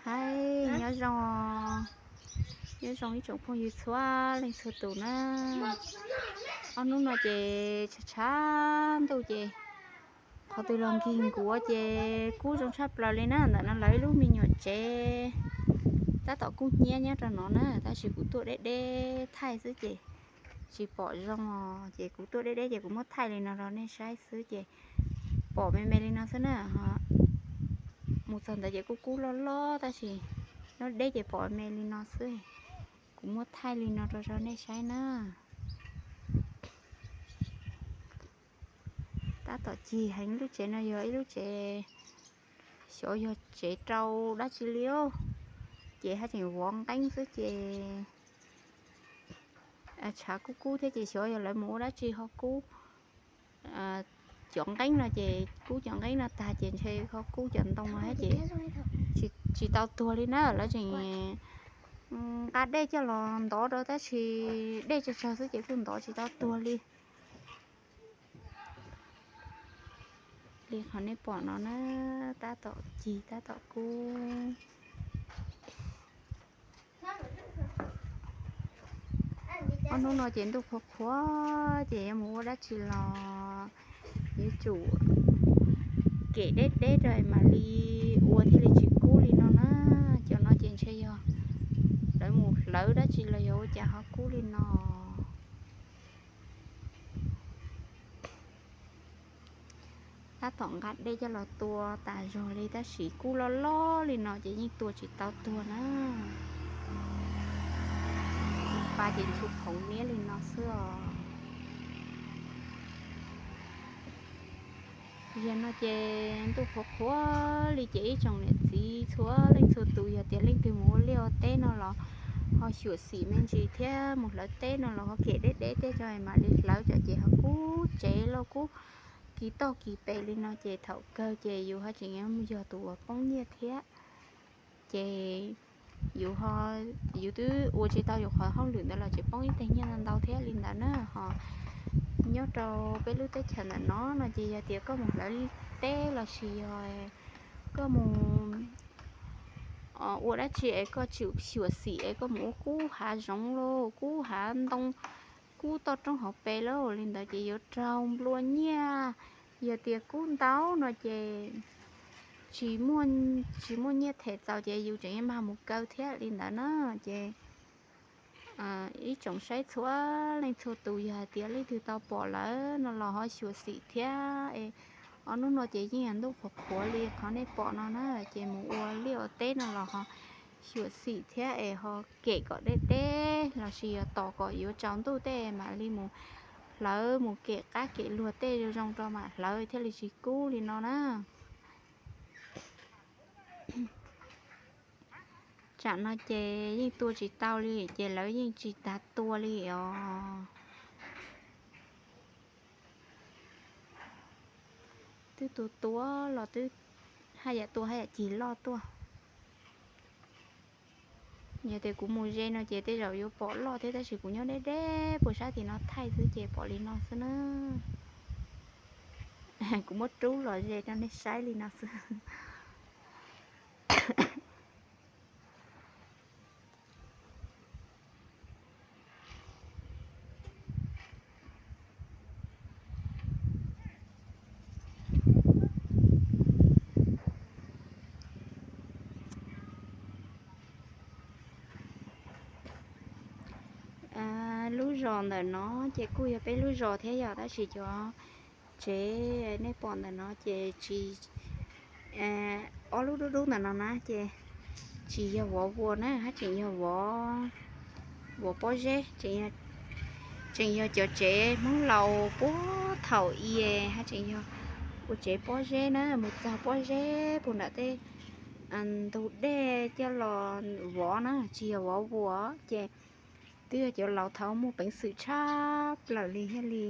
Hais nyob zoo, nyob zoo ib tsoom phooj ywg txhua leej txhua tus na. Ob hnub no ces tshav tshav ntuj ces qhov twg los nkig nkuav ces kub zoo tshaj plaws li na. Ntawm no lawv ib lub me nyuam tsev tab tom kub hnyiab nyob rau no na, tab sis kuv tuaj deb deb thaij xwb ces tsis pom zoo os. Ces kuv tuaj deb deb ces kuv muab thaij li no rau nej saib xwb ces pom me me li no xwb na. Mus txog ntawd ces kuj kub loj loj tab sis nyob deb ces pom me li no xwb. Kuv muab thaij li no rau rau nej saib na. Tab tom cig heev, lub tsev no yog ib lub tsev, xyov yog tsev rau dab tsi li, ces haj tseem vov nqeeb xwb ces tshav kub kub thiab ces xyov yog lawv mus ua dab tsi ho kub cov nqeeb no ces kub cov nqeeb no tag ces ntshe ho kub cov ntoo no thiab ces tsis tau tuag li na. Lawv tseem nqa dej coj los ntov rau tab sis dej tsawg tsawg xwb ces kuj ntov tsis tau tuag li. Li qhov nej pom no na, tab tom cig tab tom kub. Ob hnub no ces ntuj qhuav qhuav ces yuav mus ua dab tsi los yuav tsum kem deb deb rau mam li ua thiaj li tsis kub li no na. Cov no ces ntshe yog lawv mus hlawv dab tsi los yog ua cas ho kub li no. Tab tom nqa dej coj los tua tas zog li tab sis kub loj loj li no ces yeej tua tsis tau tuag na. Pa ces ntxhua phoov niab li no xwb os. Yog no ces ntuj qhuav qhuav li ces ib tsoom niam txiv txhua leej txhua tus yog tias leej twg mus ua liaj ua teb no los ho xyuam xim me ntsis thiab mus hlawv teb no los ho kem deb deb tej tso mam li hlawv cov ces ho kub tsev lauj kub kis toj kis pes li no ces thaum kawg ces yus ho tseem yog tus uas poob nyiaj thiab. Ces yus, yus twb ua tsis tau yus qhov hauj lwm ntawd los tseem poob ib teg nyiaj ntau ntau thiab li ntawd na. Ho nyob rau peb lub teb chaws ntawm no no ces yog tias koj mus hlawv teb los sis yog koj mus ua dab tsi es koj tsis xyuam xim es koj mus ua kub hav zoov lauj, kub hav ntoo, kub toj roob hauv pes lauj, li ntawd ces yuav raug nplua nyiaj. Yog tias kub ntau no ces tsis muaj, tsis muaj nyiaj them txaus ces yus tseem mag mus kaw thiab li ntawd na. Ces ib tsoom saib txhua leej txhua tus yog hais tias leej twg tau pom lawm no los ho xyuam xim thiab. Ob hnub no ces yeej yog ntuj qhuav qhuav li qhov nej pom no na, ces mus ua liaj ua teb no los ho xyuam xim thiab es ho kem kom deb deb los sis yog tos kom yuav tsaus ntuj tej mam li mus hlawv, mus kem qab kem luag tej zoo zoo rau mam hlawv thiaj li tsis kub li no na. Tsam no ces yeej tua tsis tau li ces lawv yeej tsis tas tua li os. Twb tua tua los twb haj yam tua haj yam cig loj tuaj. Yog tias kuv mus ze no ces tej zaum yuav pom loj thiab tab sis kuv nyob deb deb puag sab tim no thaij xwb ces pom li no xwb na. Kuv muab rub los ze rau nej saib li no xwb. Lub zos ntawm no ces kuj yog peb lub zos thiab yog tab sis cov tsev nej pom ntawm no ces tsis, ob lub dub dub ntawm no na ces tsis yog vov vuas na, haj tseem yog vov, vov pob zeb, tseem yog cov tsev Hmoob laus puag thaum i haj tseem yog ua tsev pob zeb na, mus txog pob zeb puag nram tej ntug dej coj los vov na, tsis yog vov vuas ces twb yog cov laus thaum muaj peev xwm tshaj plaws li thiaj li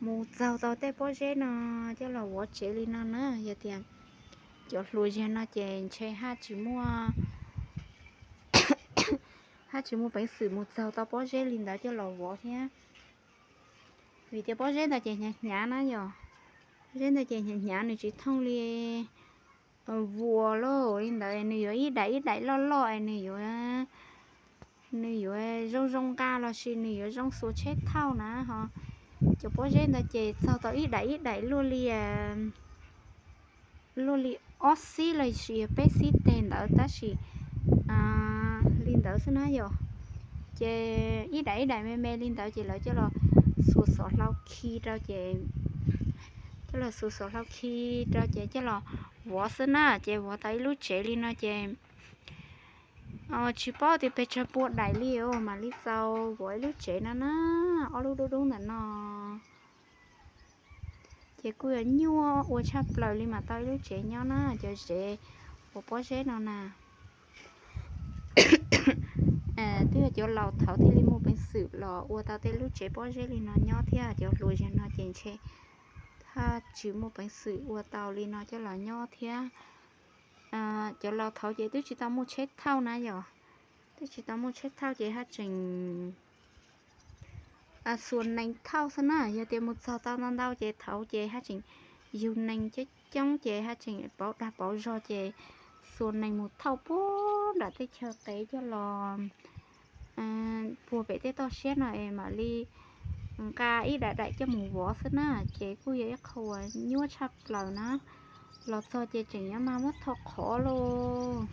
mus txaug tau tej pob zeb no coj los vov tsev li no na. Yog tias cov hluas zag no ces ntshe haj tsis muaj, haj tsis muaj peev xwm mus txaug tau pob zeb li ntawd coj los vov thiab. Vim tias pob zeb ntawd ces hnyav hnyav na yom, pob zeb ntawd ces hnyav hnyav nws tsis thooj li vuas lauj li ntawd, nws yuav ib daim ib daim loj loj es nws yuav, nws yuav zoo zoo nqa los sis nws yuav zoo xuas tsheb thauj na ho. Cov pob zeb ntawd ces txog tau ib daim ib daim luaj li, luaj li ob xib los sis yog peb xib teg ntawd tab sis li ntawd xwb na yom. Ces ib daim ib daim me me li ntawd ces lawv coj los xuas xov hlau khi rau ces, coj los xuas xov hlau khi rau ces coj los vuav xwb na. Ces vuav tau ib lub tsev li no ces tsis paub tias pes tsawg pua daim li mam li txaus vuav ib lub tsev no na. Ob lub dub dub ntawm no ces kuj yuav nyuaj ua tshaj plaws li mam tau ib lub tsev nyob na. Cov tsev uas pob zeb no na, twb yog cov laus thaud thiaj li muaj peev xwm los ua tau tej lub tsev pob zeb li no nyob thiab. Cov hluas zaum no ces ntshe haj tsis muaj peev xwm ua tau li no coj los nyob thiab. Cov laus thaud ces twb tsis tau muaj tsheb thauj na yom, twb tsis tau muaj tsheb thauj ces haj tseem xuas nees thauj xwb na. Yog tias mus txog tau ntau ntau ces thaud ces haj tseem yug nees coob coob ces haj tseem pauv dag pauv zog ces xuas nees mus thauj puag nram tej chaw qev coj los puag pem tej toj siab no es mam li nqa ib daim daim coj mus vov xwb na. Ces kuj yog ib qho uas nyuaj tshaj plaws na. Los txog ces tseem yuav mas muab tho qhov lauj.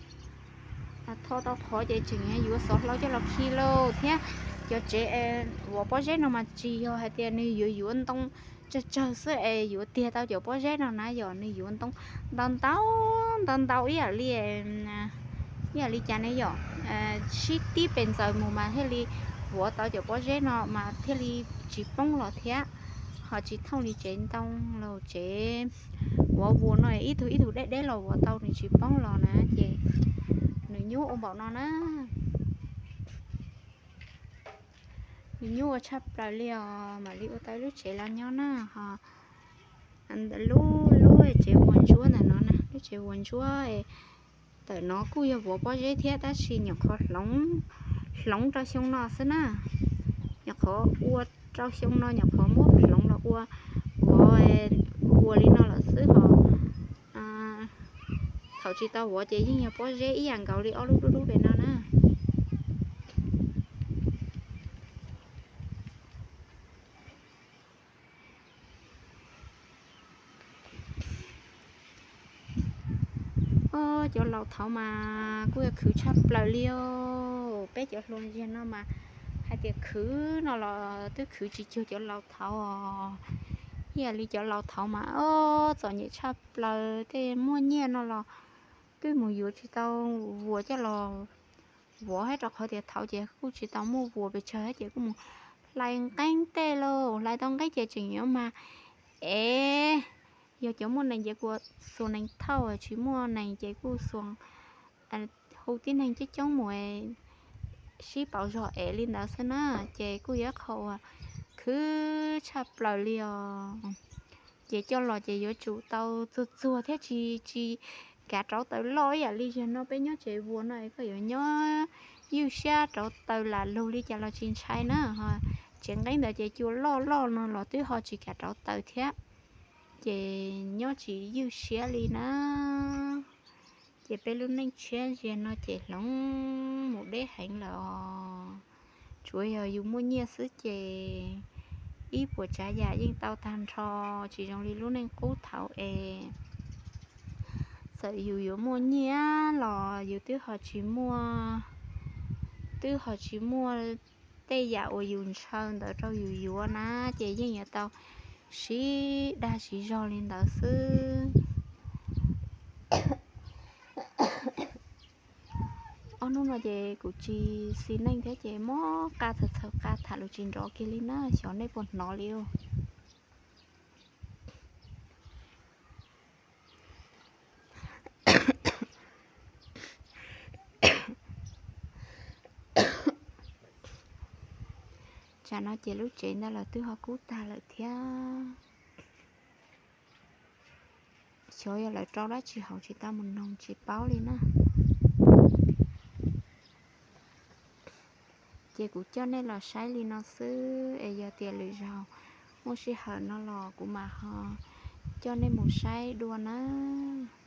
Tho tau qhov ces tseem yuav xov hlau coj los khi lauj thiab. Cov tsev uas pob zeb no mas tsis yog hais tias nws yuav yuav ntoo tsawg tsawg xwb es yuav tiag tau cov pob zeb no na yom. Nws yuav ntoo ntau ntau ntau ntau ib yam li, ib yam li cas ne yom, sib tib pes ntxaws mus mas thiaj li vuav tau cov pob zeb no mas thiaj li tsis poob los thiab. Ho tsis thooj li tsev ntoo los tsev uas vuas no ib tug ib tug deb deb los vuav tau nws tsis poob los na. Ces nws nyuaj ua npaum no na. Nws nyuaj ua tshaj plaws li os, mam li ua tau ib lub tsev los nyob na ho. Lub, lub tsev vuas ntsuab ntawm no na, lub tsev vuas ntsuab tawm no kuj yog vuav pob zeb thiab tab sis nyuam qhuav hloov, hloov rau xyoo no xwb na. Nyuam qhuav ua rau xyoo no nyuam qhuav muab hloov los ua vuav, vuas li no lawm xwb hos. Thaum tsis tau vuav ces yeej yog pob zeb ib yam nkaus li ob lub dub dub pem no na. Cov laus thaud mas kuj yog khwv tshaj plaws li os. Peb cov hluas ntiag no mas hais tias khwv no los twb khwv tsis cuag cov laus thaud os. Ib yam li cov laus thaud mas o, txom nyem tshaj plaws, tej muaj nyiaj no los twb mus yuav tsis tau vuas coj los vuav thiab, rau qhov tias thaud ces kuj tsis tau muaj vuas pes tsawg thiab ces kuj mus hlais nqeeb tej lauj. Hlais tau nqeeb ces tseem yuav mas ev, yog cov muaj nees ces kuj xuas nees thauj, tsis muaj nees ces kuj xuas, hu tib neeg coob coob mus sib pauv zog ev li ntawd xwb na. Ces kuj yog ib qho uas khwv tshaj plaws li os. Ces coj los ces yuav tsum tau txuag txuag thiab tsis, tsis kav rauv taws loj ib yam li zaum no peb nyob tsev vuas no es koj yuav nyob ywj siab rauv taws lam lug li cas los tsis ntshai na. Tsev nqeeb ntawd ces cua loj loj no los twb ho tsis kav rauv taws thiab, ces nyob tsis ywj siab li na. Ces peb lub neej tshiab ziag no ces hloov mus deb heev lawm os. Tsuav yog yus muaj nyiaj xwb ces ib puas tsav yam yeej tau tag nrho, tsis zoo li lub neej qub thaud es txawm yus yuav muaj nyiaj los yus twb ho tsis muaj, twb ho tsis muaj tej yam uas yus ntshaw ntawd rau yus yuav na, ces yeej yuav tau siv dag siv zog li ntawd xwb. Ob hnub no ces kuv tsis xis neej thiab ces mob qa txhaws txhaws qa tham lus tsis nrov kiag li na, xyov nej puas hnov li. Tsam no ces lub tsev ntawd los twb ho kub tag lawm thiab. Xyov yog lawv rau dab tsi haus tsis tau mus noog tsis paub li na. Ces kuv coj nej los saib li no xwb es yog tias lwm zaus muaj sij hawm no los kuv mam ho coj nej mus saib dua nawb.